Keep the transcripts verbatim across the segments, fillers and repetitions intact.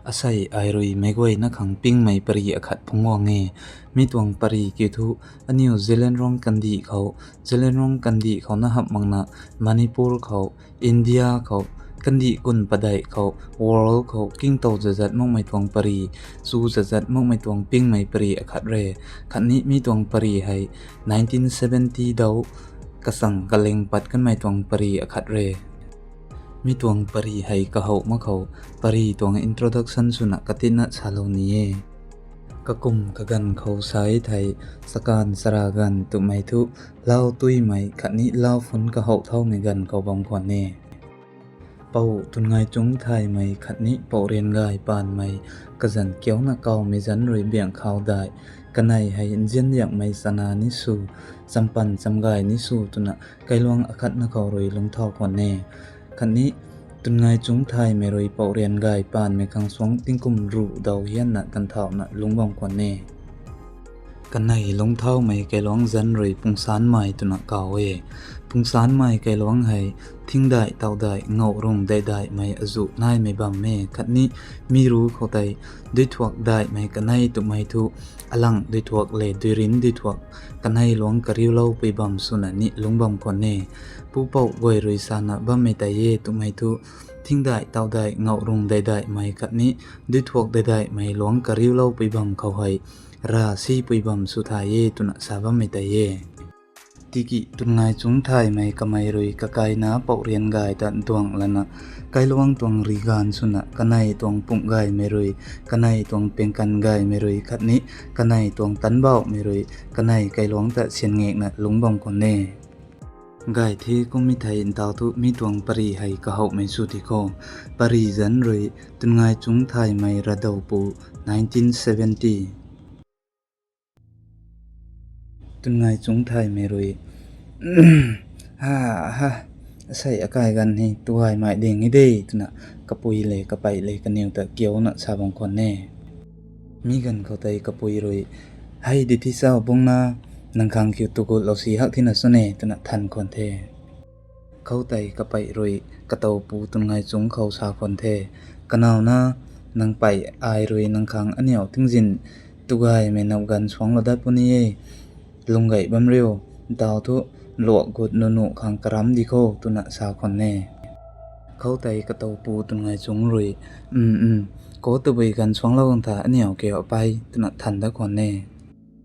Asei ai rui meic guayna khang pingmei pary akhat phungc guang e. Mi tuang pary kiu thu, aniu Zeliangrong kandih khou, Zeliangrong kandih khou na hamh makna Manipur khou, India khou, kandih kun padeih khou, world khou kingtow zazat makmei tuang pary, chu zazat makmei tuang pingmei pary akhat re. Khatni mi tuang pary hei nineteen seventy dau kasang kaleng pat kanmei tuang pary akhat re. Mi tuang pary hei kahouh mak khou, pary tuang introduction swna katina salou ni e. Kakum kaganv khou sa e thei, sakan sara ganv twmei thu, lau tuimei khatni lau phun kahouh thaumei ganv khou bam khwan e. Pou Twnngai Chungc Thaymei khatni Pou Riangay Paanmei kazanc kiuna kawmei zanc rui biangh khou daih, kanei hei nzianliangmei chana ni sw, champan chamgay ni sw twna kailuangc akhatna khou rui lungcthau khwan e. Khatni Twnngai Chungc Thaymei rui Pou Riangay Paanmei khang suangc tingkum ruh dau hianna tanthauna lungc bam khwan e. Kanei lungcthaumei kailuangc zanc rui Pungsanmei twna kaw e. Pungsanmei kailuangc hei thingdaih taudaih ngauh rung daihdaihmei azuh naimei bam e khatni mi ru khou tei duithuak daihmei kanei twmei thu alang duithuak le duirin duithuak kanei luangc kariuloupui bam swna ni lungc bam khwan e. Pupouc guay rui sana bammei tei e twmei thu thingdaih taudaih ngauh rung daihdaihmei khatni duithuak daihdaihmei luangc kariuloupui bam khou hei ra sipui bam sw thay e twna sa bammei tei e. Tiki Twnngai Chungc Thaymei kamei rui kakaina Pou Riangay ta duang lana kailuangc tuang riganv swna kanei tuang pumh gaymei rui, kanei tuang pengkan gaymei rui khatni kanei tuang tanbauhmei rui kanei kailuangc ta siangngekna lungc bam khwan e. Gay the kummei thei ntau thu mi tuang pary hei kahouhmei sw ti khou, pary zanc rui Twnngai Chungc Thaymei Radoupu, nineteen seventy. Twnngai Chungc Thaymei rui, ha, ha, asei akai ganv hei tugaymei ding e de twna kapui le kapei le kaniw ta kiuna sa bam khwan e. Mi ganv khou tei kapui rui, hei di thi sau bungna, nang khang kiu tugutlou si hak thina sw ne twna than khwan the. Khoutei kapei rui katowpu Twnngai Chungc khou sa khwan the, kanow na, nang pei ai rui nang khang aniu tingzin tugaymei nap ganv suangclou dat puni e. Lung gay bam riu, ntau thu luak gut nunu khang karam di kho twna sa khwan e. Khoutei katowpu Twnngai Chungc rui, um, um, kho tabui ganv suangclou gang tha aniu kiu apei twna than dat khwan e.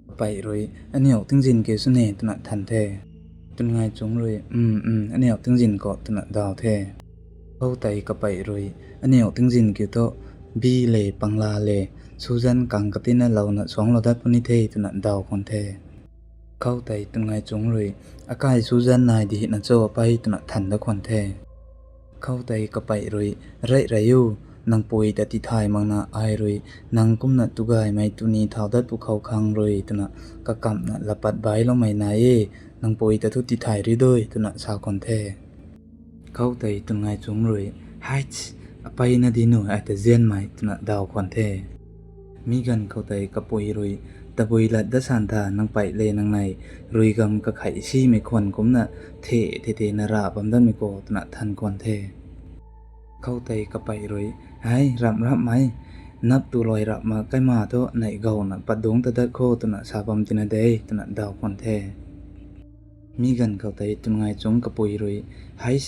Kapei rui, aniu tingzin kiu sw ne twna than the. Twnngai Chungc rui, um, um, aniu tingzin kho twna daw the. Khoutei kapei rui, aniu tingzin kiu thu, bi le pangla le, suzan kang katina louna suangclou dat puni the twna daw khwan the. Khoutei Twnngai Chungc rui, akai suzan nai di hina cho apei twna than dat khwan the. Khoutei kapei rui, rey rey u, nang pui ta tithay makna ai rui, nang kumna tugaymei tuni thau dat pwkhou khang rui twna kakamhna lapat bailoumei nai e, nang pui ta thu tithay riu dui twna sa khwan the. Khoutei Twnngai Chungc rui, hei, apei na di nu ai ta zianmei twna daw khwan the. Mi ganv khoutei kapui rui, tabui lat dat san tha nang pei le nang nei, rui gam kakhei simei khwan kumna, the the the na ra bam datmei kho twna than khwan the. Khoutei kapei rui, hei, ramh ramhmei, nap tu luai rapma kaima thu neih gowna pat dungc ta dat kho twna sa bam tina de twna daw khwan the. Mi ganv khoutei Twnngai Chungc kapui rui, hei,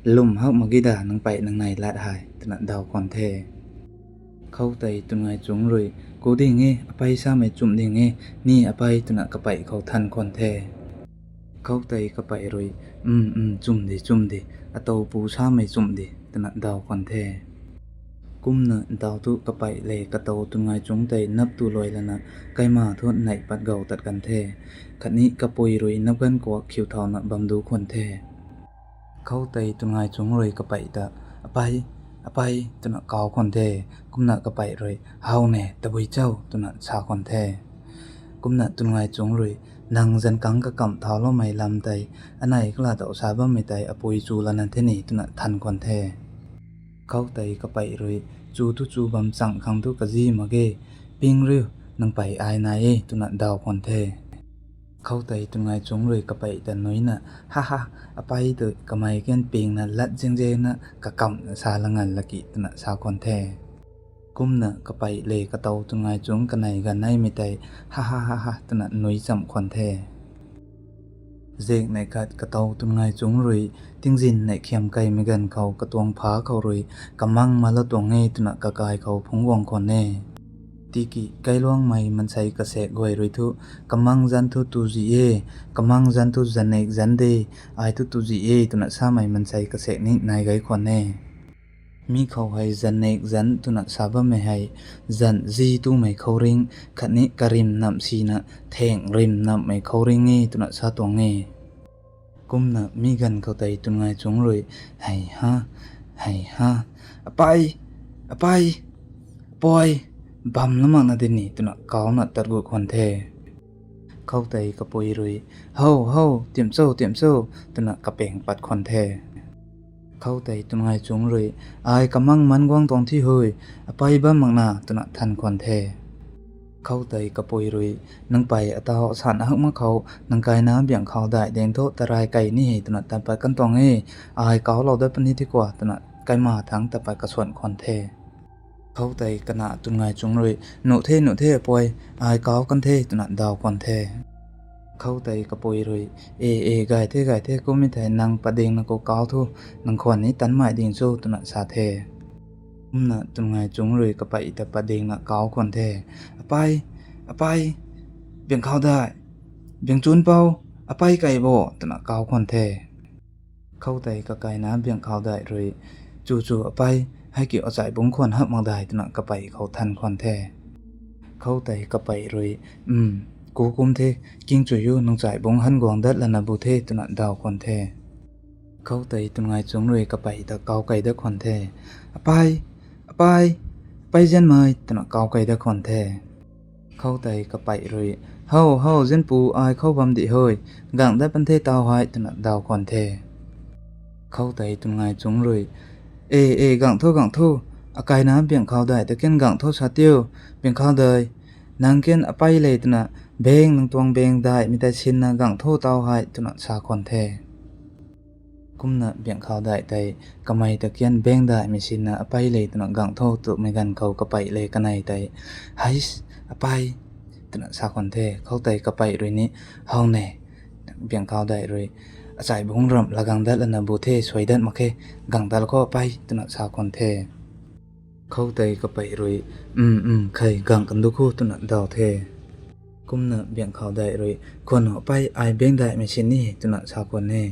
lwm hak mak ge da nang pei nang nei lat hei twna daw khwan the. Khoutei Twnngai Chungc rui, ku ding e, apei samei chumh ding e, ni apei twna kapei khou than khwan the. Khoutei kapei rui, um, um, chumh di, chumh di, atowpu samei chumh di twna daw khwan the. Kumna ntau thu kapei le katow Twnngai Chungc tei nap tu luai lana, kaima thu neih pat gow tat kan the. Khatni kapui rui nap ganv kuak khiu thauna bam du khwan the. Khoutei Twnngai Chungc rui kapei ta, apei, apei twna kaw khwan the. Kumna kapei rui, how ne, tabui cho twna sa khwan the. Kumna Twnngai Chungc rui, nang zankangc kakamh thauloumei lam tei, anei kala dou sa bammei tei apui chu lana the ni twna than khwan the. Khoutei kapei rui, chu thu chu bam chang khang thu kazi mak ge, ping riu, nang pei ai nai e twna daw khwan the. Khoutei Twnngai Chungc rui kapei ta nuina, ha ha, apei tu kamei kan pingna lat zeng zengna kakamhna sa langan laki twna sa khwan the. Kumna kapeih le katow twn ngai chungc kanei ganeimei tei ha ha ha ha twna nui chamh khwan the. Zek neih khat katow twn ngai chungc rui tingzin neih khiam keymei ganv khou katuang pha khou rui kamang malou tuang e twna kakai khou phungc guang khwan e. Tiki kailuangmei mansei kasaek guay rui thu kamang zanc thu tuzi e, kamang zanc thu zanek zanc de, ai thu tuzi e twna samei mansei kasaek ni nai gei khwan e. Mi khou hei zanek zanc twna sa bammei hei zanc zi tumei khouringh khatni karim namh sina theng rim namhmei khouringh e twna sa tuang e. Kumna mi ganv khou tei twn ngai chungc rui, hei ha, hei ha, apei, apei, apui, bam la makna di ni twna kauna tat gut khwan the. Khoutei kapui rui, how how, tim cho, tim cho twna kapeng pat khwan the. Khoutei twn ngai chungc rui, ai kamang man guang tuang thi hui, apei bam makna twna than khwan the. Khoutei kapui rui, nang pei ataw asan ahak mak khou nang kaina biangkhou daih deng thu tarai kei ni hei twna tat pat kan tuang e, ai kaulou dat puni thi kwa twna kaima thangc tat pat kasuan khwan the. Khoutei kana twn ngai chungc rui, nuh the, nuh the apui, ai kau kan the twna daw khwan the. Khoutei kapui rui, e e, gay the, gay the, kummei thei nang padingna khou kau thu nang khwan ni tanmei ding cho twna sa the. Kumna twn ngai chungc rui kapeih ta padingna kau khwan the. Apei, apei, biangkhou daih, biangchun pou, apei kei bo twna kau khwan the. Khoutei kakaina biangkhou daih rui, chu chu apei, hei kiu achai bungc khwan hak mak dai twna kapeih khou than khwan the. Khoutei kapeih rui, m, ku kum the, kingchui u, nang chai bungc han guang dat lana bu the twna daw khwan the. Khoutei twn ngai chungc rui kapeih ta kau kei dat khwan the. Apei, apei, apei zianmei twna kau kei dat khwan the. Khoutei kapeih rui, how how, zianpu, ai khou bam di hui, gang dat pan the taw hei twna daw khwan the. Khoutei twn ngai chungc rui, e e, gang thu, gang thu, akaina biangkhou daih ta ken gang thu sa tiu, biangkhou daih, nang ken apei le twna, beng nang tuang beng daihmei tei sinna gang thu taw hei twna sa khwan the. Kumna biangkhou daih tei kamei ta kian beng daihmei sinna apei le twna gang thu twmei ganv khou kapeih le kanei tei, hei, apei, twna sa khwan the. Khoutei kapeih rui ni, how ne, biangkhou daih rui, achai bungc ramh la gang dat lana bu the, suai dat mak khe, gang dat la khou apei twna sa khwan the. Khoutei kapeih rui, m m, khei gang kan du khu twna daw the. Kumna biangkhou daih rui, khwan o apei, ai beng daihmei sin ni twna sa khwan e.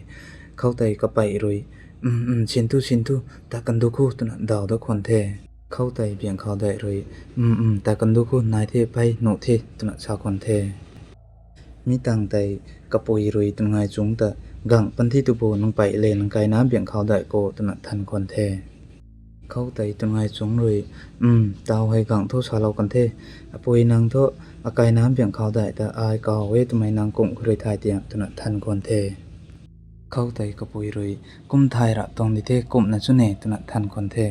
Khoutei kapeih rui, m m, sin thu, sin thu, tat kan du khu twna daw dat khwan the. Khoutei biangkhou daih rui, m m, tat kan du khu, nai the apei, nuh the twna sa khwan the. Mi tangv tei kapui rui twn ngai chungc ta, gang pan thi tu bo, nang peih le nang kaina biangkhou daih khou twna than khwan the. Khoutei twn ngai chungc rui, m, taw hei gang thu salou kan the, apui nang thu akaina biangkhou daih ta ai kau e twmei nang kumh khou rui thay tiam twna than khwan the. Khoutei kapui rui, kum thay ra tuang di the, kumhna chu ne twna than khwan the.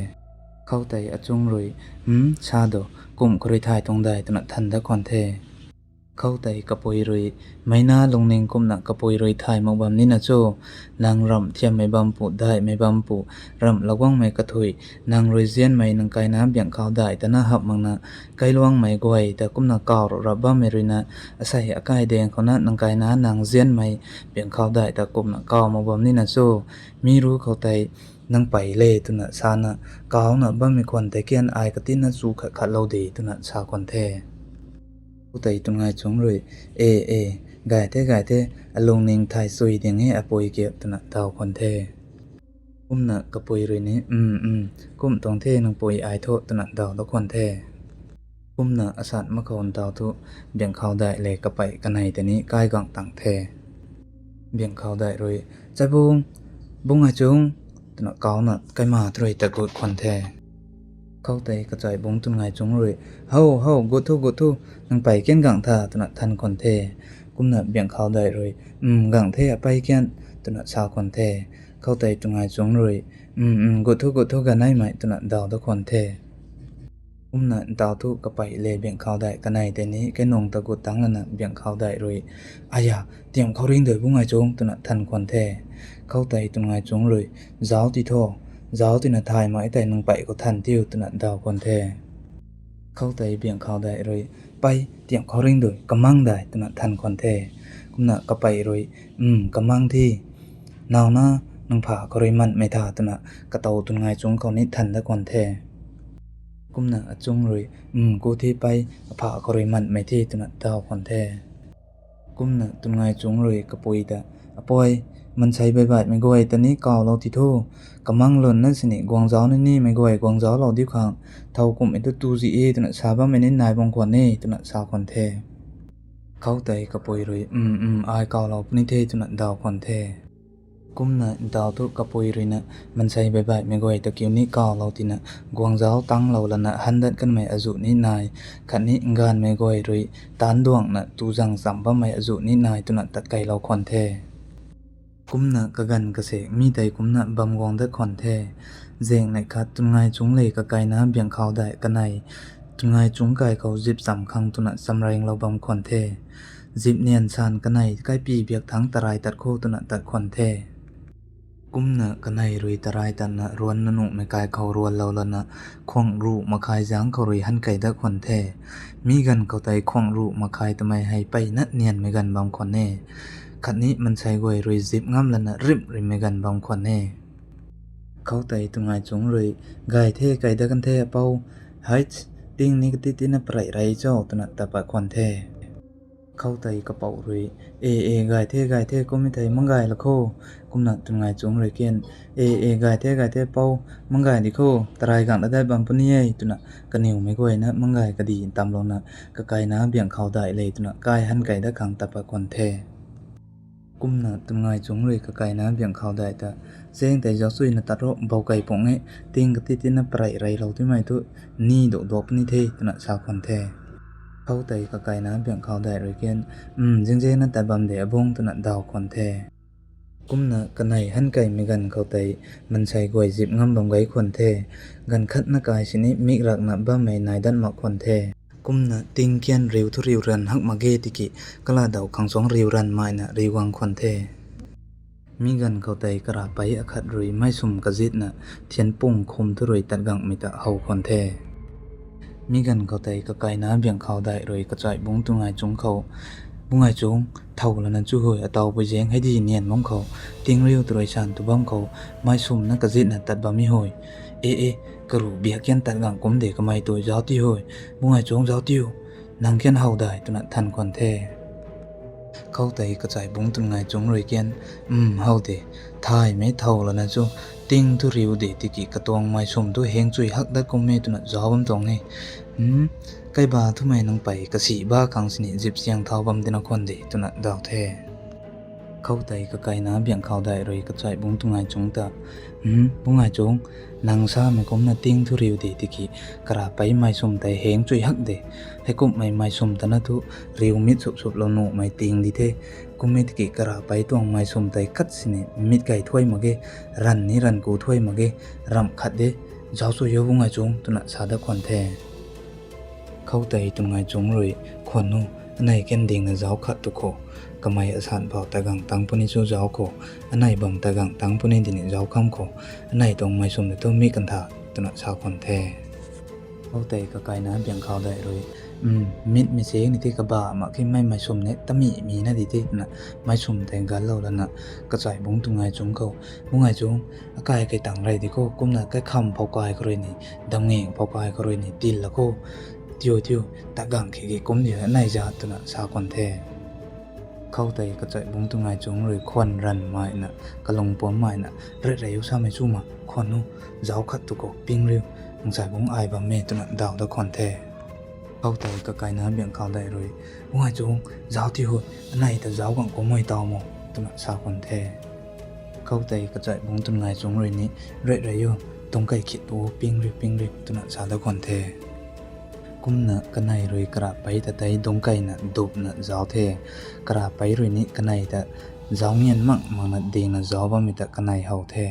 Khoutei achungc rui, m, sa do, kumh khou rui thay tuang dai twna than dat khwan the. Khoutei kapui rui, meina lungning kumna kapui rui thay mak bam nina chu, nang ramh thiammei bam pu, daihmei bam pu, ramh laguangmei kathui, nang rui zianmei nang kaina biangkhou daih ta na hap makna, kailuangmei guay ta kumna kaw rap bammei ruina, asei akai daeng khouna nang kaina nang zianmei biangkhou daih ta kumna kaw mak bam nina chu, mi ru khou tei, nang peih le twna sana, kauna bammei khwan tei kian ai katina chu khat khatlou di twna sa khwan the. Khoutei twn ngai chungc rui, e e, gay the gay the, alungning thay sui ding e apui kiu twna daw khwan the. Kumna kapui rui ni, m m, kumh tuang the nang pui ai thu twna daw dat khwan the. Kumna asan mak khou ntaw thu, biangkhou daih le kapeih kanei tei ni kai gang tang the. Biangkhou daih rui, chaibung, bungc ai chungc, twna kauna kaima thu rui ta gut khwan the. Khoutei kachai bungc twn ngai chungc rui, how how, gut thu gut thu, nang peih kian gang tha twna than khwan the. Kumna biangkhou daih rui, m, gang the apei kian twna sa khwan the. Khoutei twn ngai chungc rui, m m, gut thu gut thu ganeimei twna daw dat khwan the. Kumna ntaw thu kapeih le biangkhou daih kanei tei ni kainung ta gut tang lana biangkhou daih rui, aya, tiam khou ringcdui bungc ai chungc twna than khwan the. Khoutei twn ngai chungc rui, zauc ti tho, zauc tina thay mak e tei nang peih khou than tiu twna daw khwan the. Khoutei biangh khou daih rui, pei tiam khou ring dui, kamang dai twna than khwan the. Kumna kapei rui, um, kamang thi, nauna nang pha khou rui manmei tha twna katow Twnngaichungc khou ni than dat khwan the. Kumna achung rui, um, ku thi pei, apha khou rui manmei thi twna daw khwan the. Kumna Twnngaichungc rui kapui ta, apui, mansei baibaihmei guay ta ni kawlou ti thu, kamang lwnna sini guangzauc ni nimei guay guangzauclou diu khang, thow kumhmei tu tu zi e twna sa bammei ni nai bam khwan e twna sa khwan the. Khoutei kapui rui, um, um, ai kawlou puni the twna daw khwan the. Kumna ntaw thu kapui ruina mansei baibaihmei guay ta kiu ni kawlou tina, guangzauc tanglou lana handat kanmei azuh ni nai, khatni nganvmei guay rui taanc duangna tuzang cham bammei azuh ni nai twna tatkeilou khwan the. Kumna kaganv kasek mi tei kumna bam guang dat khwan the. Zaengnei khat Twnngaichungc le kakaina biangh khou daih kanei, Twnngaichungc kai khou zip cham khang twna chamraenglou bam khwan the. Zip nian san kanei kaipi biak thangc tarai tat kho twna tat khwan the. Kumna kanei rui tarai tatna ruanna nuhmei kai khou ruanlou lana, khuang ruh makhai zangc khou rui hankei dat khwan the. Mi ganv khou tei khuang ruh makhai twmei hei mpeyna nianmei ganv bam khwan e. Khatni mansei guay rui zip ngam lana rimh rimhmei ganv bam khwan e. Khoutei Twnngaichungc rui, gay the kai dat kan the apou, hei, ting ni kati tina parei rei cho twna tat pat khwan the. Khoutei kapou rui, e, e, gay the gay the, kummei thei mang gay la kho. Kumna Twnngaichungc rui kan, e, e, gay the gay the pou, mang gay di kho, tarai gang dat dat bam puni e twna kaniwmei guayna mang gay kadi ntamlouna, kakaina biangh khou daih le twna kai hankei dat khang tat pat khwan the. Kumna Twnngaichungc rui kakaina biangh khou daih ta, cheng tei zauc chuyna tat ro, bou kei puang e, ting kati tina parei reylou timei thu ni duh duak puni the twna sa khwan the. Khoutei kakaina biangh khou daih rui kan, um, zingzena tat bam de abungc twna daw khwan the. Kumna kanei hankeimei ganv khou tei mansei guay zip ngam bam gei khwan the. Ganv khatna kai sini mik rakna bammei nai dat mak khwan the. Kumna ting kian riu thu riu ranv hak mak ge tiki, kala daw khang suangc riu ranv maina riu gang khwan the. Mi ganv khou tei karapei akhat rui mei swm kazitna thianpung khum thu rui tat gangmei ta how khwan the. Mi ganv khou tei kakaina biangh khou daih rui kachaibungc Twnngaichungc khou, Bungaichungc, thow lana chu hui, ataw pui zaeng hei di nian bam khou, ting riu tw rui san tu bam khou, mei swmna kazitna tat bam mi hui. E, e, karuh biak kian tat gang kum de kamei tu, zauc ti hui, Bungaichungc zauc tiu, nang kian how dai twna than khwan the. Khoutei kachaibungc Twnngaichungc rui kan, um, how de, thaymei thow lana chu, ting thu riu de tiki katuang mei swm thu heng chui hak dat kum e twna zauc bam tuang e. Um, kaiba thumei nang pei kasi ba khang sini zip siang thau bam tina khwan de twna daw the. Khoutei kakaina biangh khou daih rui kachaibungc Twnngaichungc ta, um, Bungaichungc, nang samei kumna ting thu riu de tiki, karapei mei swm tei heng chui hak de. Heikumhmei mei swm tana thu riu mit sup suplou nuhmei ting di the. Kum e tiki karapei tuang mei swm tei kat sini mit gay thuay mak ge, ranv ni ranv ku thuay mak ge, ramh khat de, zauc sw yo Bungaichungc twna sa dat khwan the. Khoutei Twnngaichungc rui, khwan nu, anei kan dingna zauc khat tu kho, kamei asan phou tat gang tang puni chu zauc kho, anei bam tat gang tang puni dini zauc kham kho, anei tuang mei swm de thu mi kan tha, twna sa khwan the. Khoutei kakaina biangh khou daih rui, um, mitmei seng ni the kaba mak khe, mei mei swm ni tamihmei na di the twna, mei swm tei ganlou lana, kachaibungc Twnngaichungc khou, Bungaichungc, akai kai tang rei di kho, kumna kaikham phou kai khou rui ni, damngeng phou kai khou rui ni til la kho, tiu tiu, tat gang khe ki kum di anei za twna sa khwan the. Khoutei kachaibungc Twnngaichungc rui khwan ranv maina, kalung puam maina, ret rei u samei chu ma, khwan nu, zauc khat tu kho, ping riu, nang chaibungc ai bam e twna daw dat khwan the. Khoutei kakaina biangh khou daih rui, Bungaichungc, zauc ti hui, anei ta zauc gang kumei taw mo, twna sa khwan the. Khoutei kachaibungc Twnngaichungc rui ni, ret rei u, dungc kei khit tu, ping riu, ping riu twna sa dat khwan the. Kumna kanei rui karapei ta tei dungc keina dupna zauc the. Karapei rui ni kanei ta zauc ngian mak makna dingna zauc bammei ta kanei how the.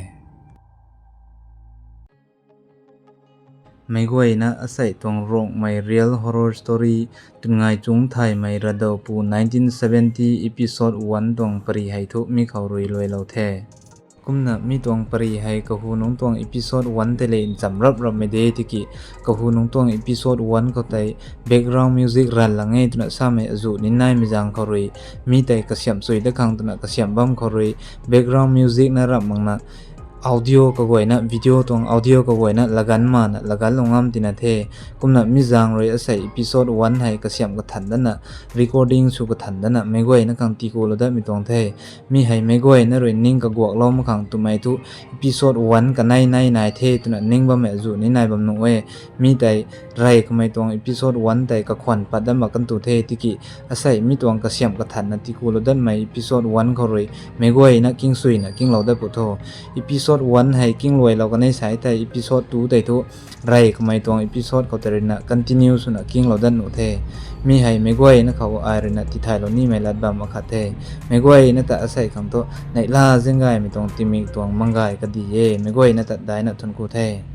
Meic guayna asei tuang Rongmei Real Horror Story, Twnngaichungc Thaymei Ravdawpu nineteen seventy, episode one tuang pary hei thu mi khou rui luailou the. Kumna mi tuang pary hei kahu nungc tuang episode one tei le nchamc rap rapmei de tiki, kahu nungc tuang episode one khou tei background music ral lang e twna samei azuh ni naimei zaeng khou rui, mi tei kasiamh sui dat khang twna kasiamh bam khou rui, background music na ramh makna audio kaguayna, video tuang audio kaguayna laganv mana laganvlou ngam tina the. Kumna mi zaeng rui asei episode one hei kasiamh kathan dana, recording sw kathan dana meic guayna khang tikulou datmei tuang the. Mi hei meic guayna rui ning kaguaklou mak khang twmei thu episode one kanei nei nai the twna ning bammei azuh ni nai bam nuh e. Mi tei rey kamei tuang episode one tei kakhwan pat dat mak kan tu the tiki, asei mi tuang kasiamh kathanna tikulou datmei episode one khou rui meic guayna kingsuina kinglou dat pu tho. Episode one hei kingluailou kanei sai tei episode two tei thu rey kamei tuang episode khou tei ruina continue swna kinglou dat nuh the. Mi hei meic guayna khou ai ruina tithaylou nimei lat bam akhat the. Meic guayna ta asei khang thu neihla zinggaymei tuang tingmik tuang manggay kadi e. Meic guayna ta daina thuanc ku the.